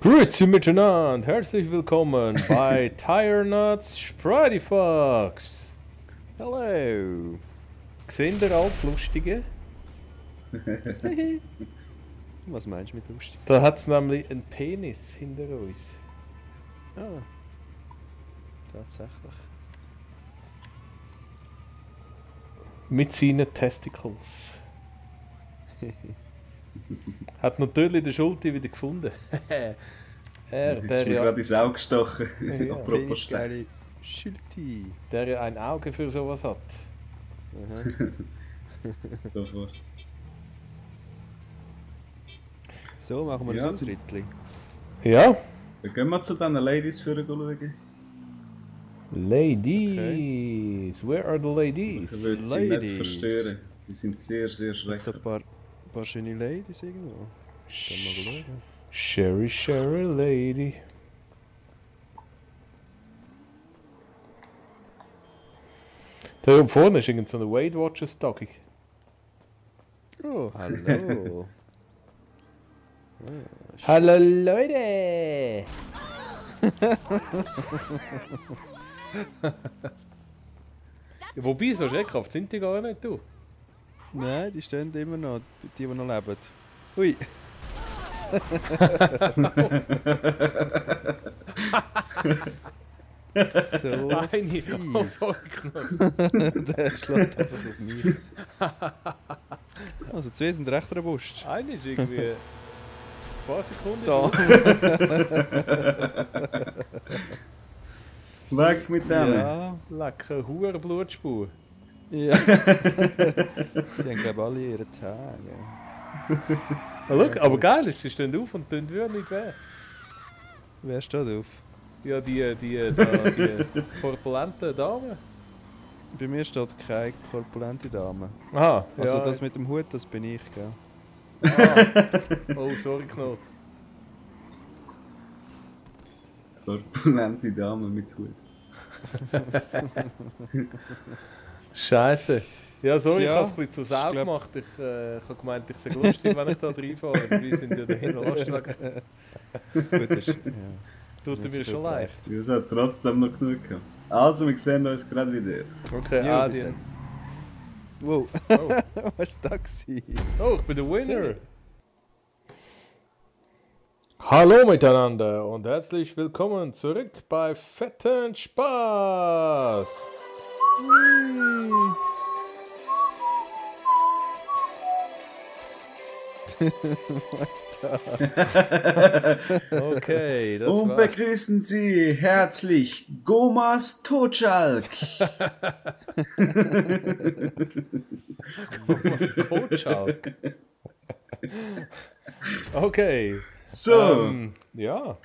Grüezi miteinander, herzlich willkommen bei Tire Nuts Spreidifax. Hallo. Seht ihr alles Lustige? Was meinst du mit lustig? Da hat es nämlich einen Penis hinter uns. Ah, tatsächlich. Mit seinen Testicles. Hat natürlich den Schulti wieder gefunden. Ist mir gerade ins Auge gestochen. Ja. Apropos Stein. Geile Schülti. Der ja ein Auge für sowas hat. Sofort. So, machen wir Ja. ein Ausrittli. Ja? Dann gehen wir zu diesen Ladies für schauen. Ladies, where are the Ich ladies? würde sie nicht Ladies. verstören. Die sind sehr, sehr So ein schrecklich. paar schöne Ladies irgendwo. Können wir mal schauen. Sherry, Sherry, Lady. Da oben vorne ist irgend so eine Weight Watchers Tagung. Oh, hallo. Hallo Leute! Ja, wobei, so schreckhaft sind die gar nicht, du. Nein, die stehen immer noch, die noch leben. Hui. So Eine, oh, fies. sorry, Knopf. Der schlägt einfach auf mich. Also zwei sind recht robust. Eine ist irgendwie ein paar Sekunden. Da. Weg mit dem! Ja, Lecker, hohe Blutspur. ja. Die haben glaube ich alle ihre Tage. Ah, schau, aber geil ist, sie stehen auf und tun wieder nicht weh. Wer steht auf? Ja, die korpulenten Damen. Bei mir steht keine korpulente Dame. Aha, Also ja. das mit dem Hut, das bin ich, gell? Oh, sorry, Knot. Korpulente Dame mit Hut. Scheiße. Ja, sorry, ich Tja, habe es ein bisschen zu sau ich glaub- gemacht. Ich habe gemeint, ich sage lustig, wenn ich da reinfahre. Aber wir sind ja dahinter Lastwagen. Gut, das ist, ja. Tut Nicht mir so schon viel leid. Das hat trotzdem noch genug gehabt. Also, wir sehen uns gerade wieder. Okay, Ja, bis Adien. dann. Wow, Oh. was war das? Oh, ich bin der Winner. Hallo miteinander und herzlich willkommen zurück bei Fetten Spaß. Okay, das Und war's. begrüßen Sie herzlich Gomas Totschalk. Kotschalk. Okay. So. Ja.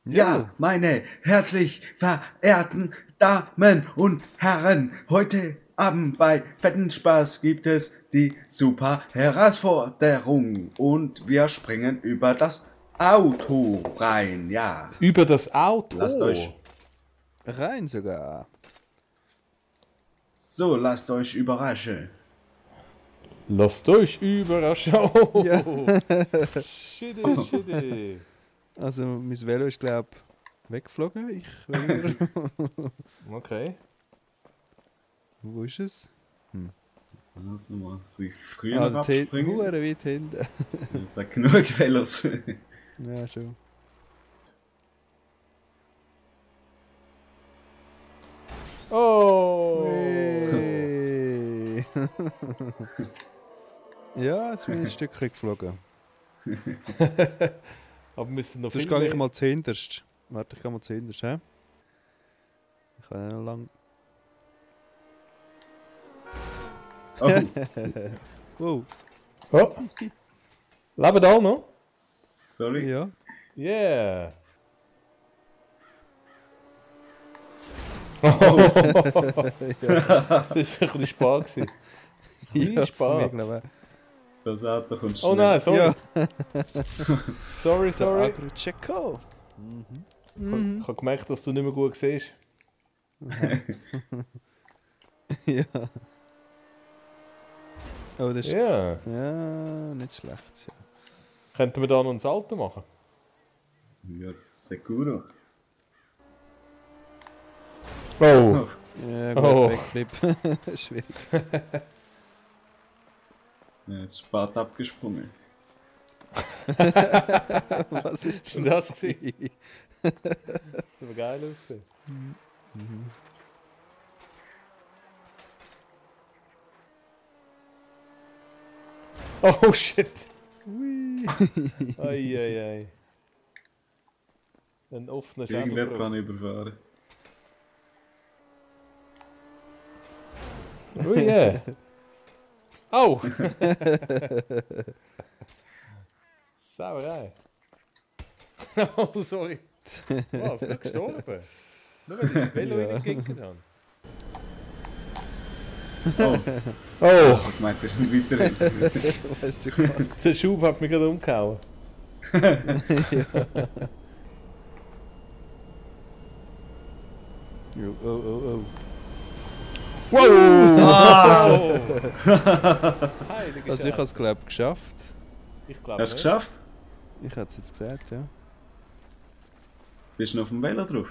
Ja, meine herzlich verehrten Damen und Herren, heute Abend bei Fetten Spaß gibt es die super Herausforderung und wir springen über das Auto rein, ja. Über das Auto. Lasst euch, Rein sogar. so lasst euch überraschen. Lasst euch überraschen. Oh. Ja. Shitty, shitty. Also mein Velo ist glaube ich weggeflogen. Ich will Okay. Wo ist es? Also mal früher Also abspringen. hure weit hinten. Es hat genug Velos. Ja, schon. Oh. Hey. Ja, jetzt bin ich ein Stückchen geflogen. Aber wir müssen noch Sonst viel gehe ich mehr- mal zuhinterst. Warte, ich gehe mal zuhinterst, hä? Ich kann ja noch lang... Oh, Wow, Oh. Leben da noch? sorry. ja. Yeah. ja. Das war ein bisschen Spaß. gewesen. Ja, Spaß. von mir, glaube Das Auto kommt schnell. Oh nein, ich. sorry. Ja, Sorry, sorry. Agro Checo. Ich habe gemerkt, dass du nicht mehr gut siehst. Ja. Oh, das ist... Ja. Ja, nicht schlecht. Ja. Könnten wir da noch ein Salto machen? Ja, seguro. Oh! Ja, gut, Oh. Backflip. Schwierig. Ja, jetzt spät abgesprungen. Was ist Ist das gewesen? Das hat aber geil ausgesehen. Oh shit! Eieiei. Ein offener Irgendwer Schädelbruch. kann ich überfahren. Ui, yeah. Oh! Sauerei. Oh, sorry. Was? Nicht gestorben? Nur weil ich das Velo Ja. reingekickt habe. Oh, Oh! ich meinte, das ist nicht weiterhin. Was hast du gemacht? Der Schub hat mich gerade umgehauen. Oh, oh, oh, oh. Wow! Ah! Heilige Also ich habe es Scheiße. glaube geschafft. Ich glaube Hast du nicht. es geschafft? Ich hätte es jetzt gesagt, ja. Bist du noch auf dem Velo drauf?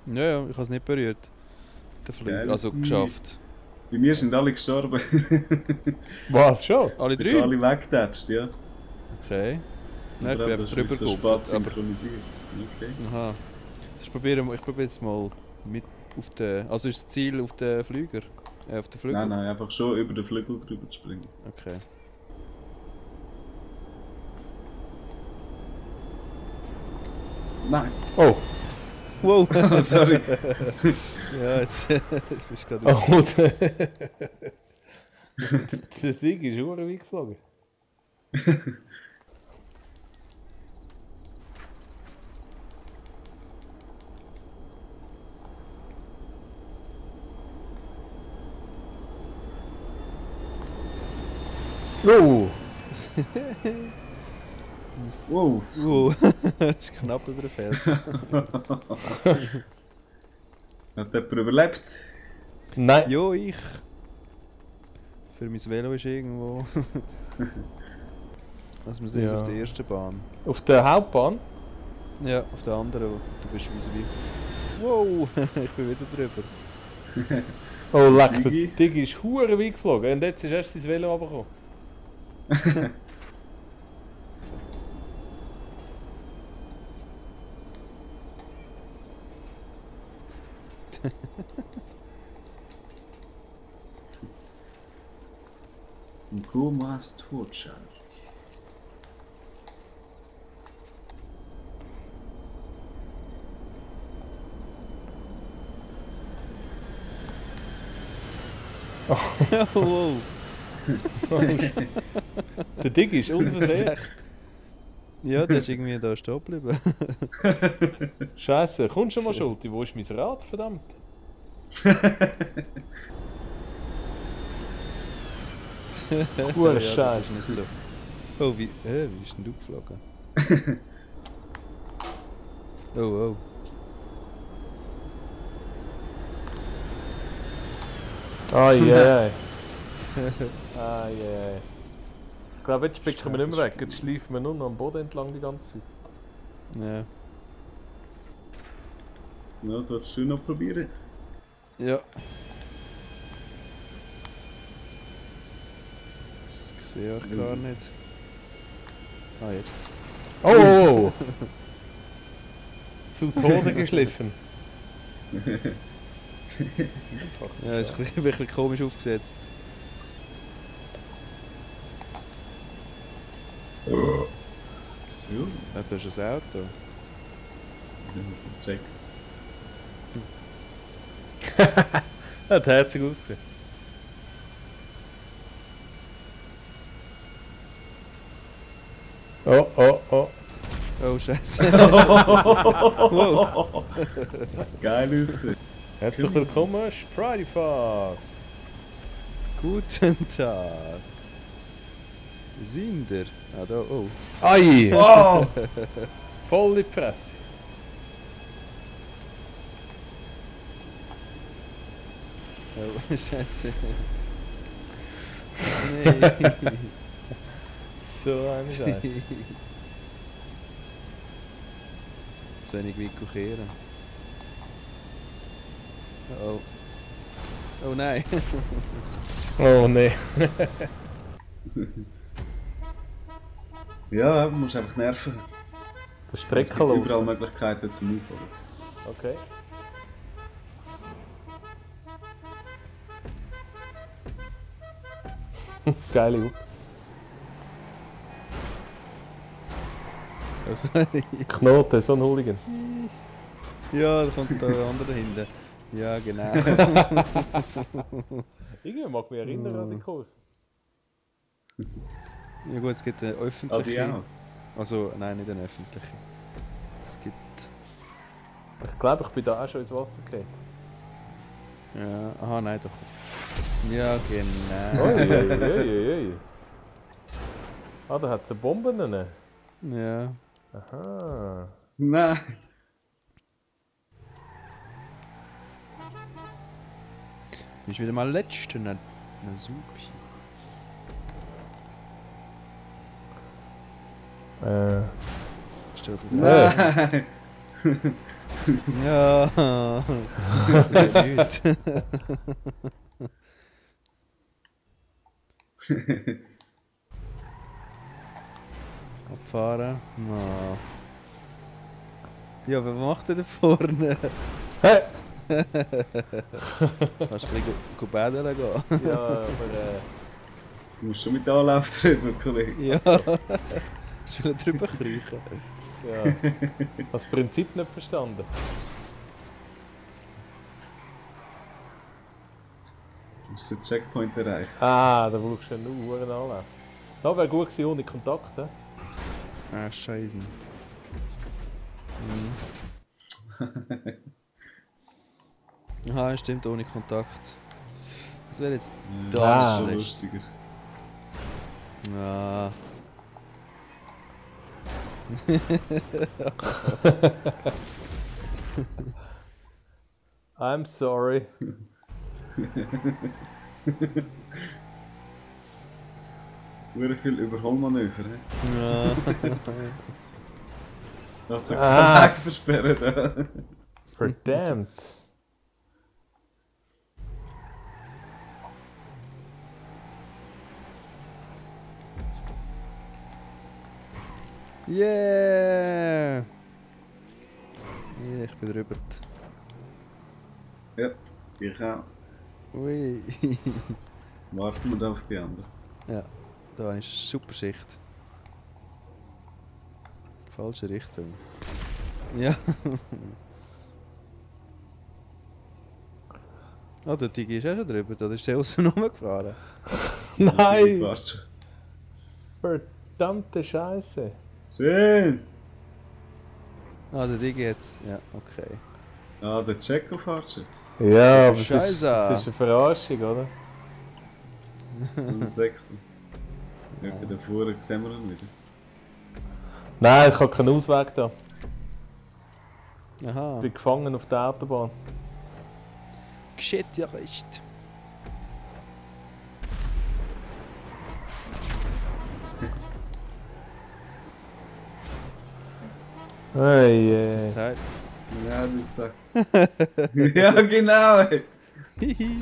Ja, ja, ich habe es nicht berührt. Der Flug. Geil. Also geschafft. Bei mir sind alle gestorben. Was, schon? Alle Sind drei? alle weggetatscht, ja. Okay. Nein, ich bin einfach drüber so geguckt. spät Aber, synchronisiert. Okay. aha. Ich probiere jetzt mal mit auf den... Also ist das Ziel auf den Flüger? Auf den Flügel? Nein, nein, einfach schon über den Flügel drüber zu springen. Okay. Nein. Oh! Wow! Sorry. Ja, jetzt bist du gerade... Oh, der Ding ist schon weit geflogen. Oh! Wow. Wow! Das ist knapp über den Fels. Hat jemand überlebt? Nein! Jo, ich. Für mein Velo ist irgendwo. Also wir sind jetzt Ja. auf der ersten Bahn. Auf der Hauptbahn? Ja, auf der anderen. Du bist wie. Wow! Ich bin wieder drüber. Oh, leck, der Digi? Ding ist hure weit geflogen. Und jetzt ist erst sein Velo runtergekommen. Gomas Totschlag. Wow! Der Ding ist unversehrt. Ja, der ist irgendwie da stehen geblieben. Scheiße, kommst du mal Schulti? Wo ist mein Rad, verdammt? Hure Ja, das Scheiße. ist nicht so. Oh, wie bist denn du geflogen? Oh, oh. Ai. Ich glaube, jetzt spicken wir nicht mehr weg. Jetzt schleifen wir nur noch am Boden entlang die ganze Zeit. Ja. Ja, das willst du noch probieren? Ja. Das sehe ich gar nicht. Ah, jetzt. Oh! Zu Tode geschliffen. Ja, ist ein bisschen komisch aufgesetzt. So. Ja, du hast ein Auto. Check. Hat herzig ausgesehen. Oh. Oh, Scheiße. Wow. Geil ausgesehen. Herzlich willkommen, Sprite Fox. Guten Tag. Wo sind ihr? Ah, da, oh. Ei! Oh! Voll in die Fresse. Oh, Scheiße. Nee. So eine Scheiße. zu wenig weit kehren. Oh. Oh nein. Oh nee. Ja, man muss einfach nerven. Der Es gibt überall Streckenlotse. Möglichkeiten zum Aufholen. Okay. Geile Up. Oh, sorry. Knoten, so ein Hooligan. Ja, da kommt der andere hinten. Ja, genau. Irgendwie mag mich erinnern an den Kurs. Ja gut, es gibt eine Die öffentliche... auch. Also, nein, nicht eine öffentliche. Es gibt... Ich glaube, ich bin da auch schon ins Wasser gefallen. Ja, aha, nein, doch. Ja, genau. Ui. Ah, da hat es eine Bombe drin. Ja. Aha. Nein. Ist wieder mal letzte, eine Supi. Steht wieder. Nein. Ja. Das ist ja nichts. Abfahren. No. Ja, wer macht denn da vorne? Hey! Kannst du ein bisschen baden gehen? Ja, aber Du musst schon mit Anlauf drüber, Kollege. Ja. Hast du drüber kriechen? ja. Das Prinzip nicht verstanden. Du musst den Checkpoint erreichen. Ah, da brauchst du einen Uhren Anlauf. Das wäre gut gewesen ohne Kontakt. He? Ah, scheiße. Aha, stimmt, ohne Kontakt. Das wäre jetzt Ja, gar das ist schon nicht lustiger. Ja. I'm sorry. Sehr viel Überholmanöver, he? Ja. Also Ah. kein Weg versperren. Verdammt. Yeah! Yeah, ich bin drüber. Ja, ich auch. Ui. Warten wir da auf die anderen. Ja, da ist super Sicht. Falsche Richtung. Ja. Ah, der Digi ist auch schon drüber, da ist der außen rumgefahren. Die Nein! fährt schon. Verdammte Scheiße. Schön! Ah, der Digi jetzt. Ja, okay. Ah, der Checo fährt schon. Ja, aber Scheiße. das ist eine Verarschung, oder? Und ein Sektor. Ja, da vorne sehen wir ihn wieder. Nein, ich habe keinen Ausweg da. Aha. Ich bin gefangen auf der Autobahn. Shit, ja recht. Hey, Das Teil. Ja, du sagst. Ja, genau! Ey. Hihi.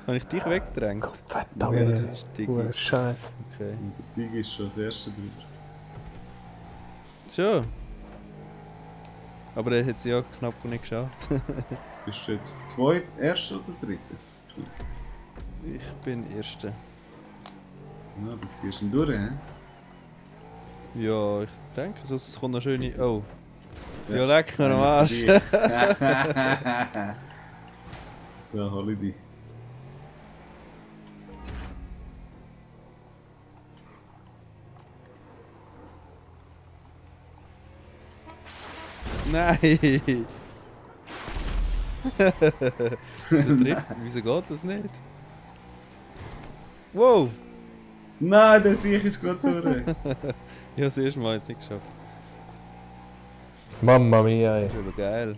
Habe ich dich weggedrängt? Ja, Verdammt. das ist Digi. Oh, Scheiße. Okay. Und der Digi ist schon das erste drüber. So. Aber er hat es ja knapp nicht geschafft. Bist du jetzt erster oder dritter? Ich bin Erster. Ja, du ziehst ihn durch, hä? Ja, ich denke, sonst kommt noch schöne... Oh. Ja, Ja. leck mir am Arsch. Da hol ich dich. Nein! Wieso trifft... Wieso geht das nicht? Wow! Nein, der Sieg ist gut durch. Ich habe das erste Mal jetzt nicht geschafft. Mamma mia, ey. Das ist aber geil.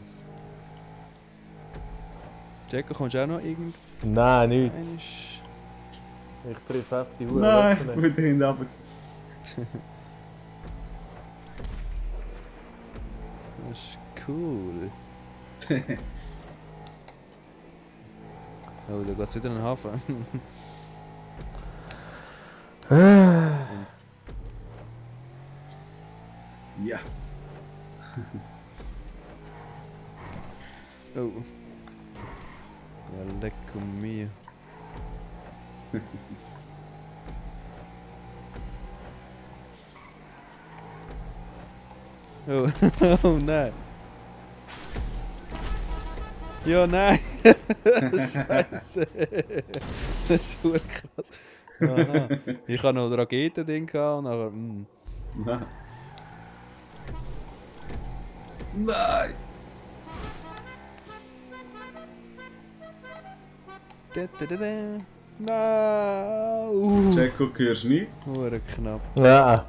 Jacko, kommst du auch noch irgend... Nein, nicht. Einisch... Ich treffe einfach die Hure. Nein, wieder hinten runter. Das ist cool. Oh, da geht's wieder in den Hafen. Ja. Oh. Ja, lecco mio. Oh, oh nein. Ja, nein. Scheiße. Das ist super krass. Aha. Ich hatte noch ein Raketending gehabt und nachher. Nein. Nein! Nein! Jacko, hörst du nicht? Hure knapp. Ja.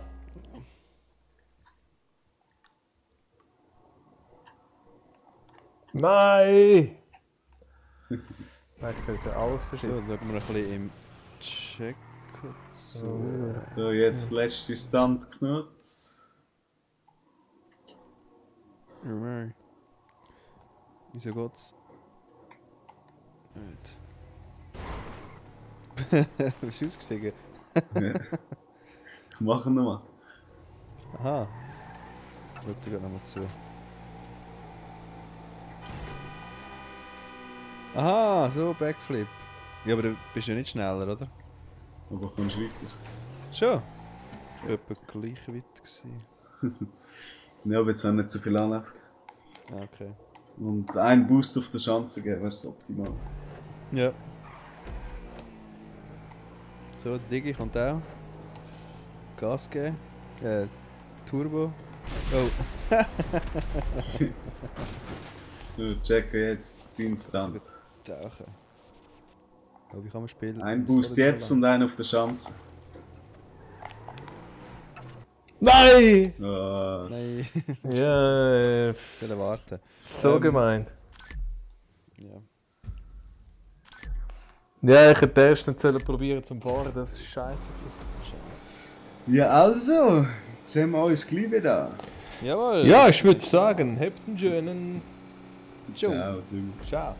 Nein! Ich kann ja alles So, verschissen. schauen wir ein bisschen im Check zu. So, jetzt letzte Standknopf. Nein. Wieso geht's? Nicht. Bist du ausgestiegen? Ja. Ich mache nochmal. Aha. Schau dir gerade nochmal zu. Aha, so Backflip. Ja, aber du bist ja nicht schneller, oder? Aber kommst du weiter? Schon? Etwa gleich weit gewesen. Ja, aber jetzt haben wir nicht so viel Anlauf. Ah, okay. Und einen Boost auf der Schanze geben wäre optimal. Ja. So, der Digi kommt auch. Gas geben. Turbo. Oh. So, Jacko, jetzt dein Stand. Tauchen. Oh, wie kann man spielen? Ein Boost jetzt und einen auf der Schanze. Nein! Ah, Nein, Ja, sollen warten. so gemein. Ja. Ja, ich hätte erst nicht probieren zum Fahren, das ist scheiße. ja, also, sehen wir uns gleich wieder. Jawohl! Ja, ich würde sagen, habt einen schönen. Ciao, du. Ciao.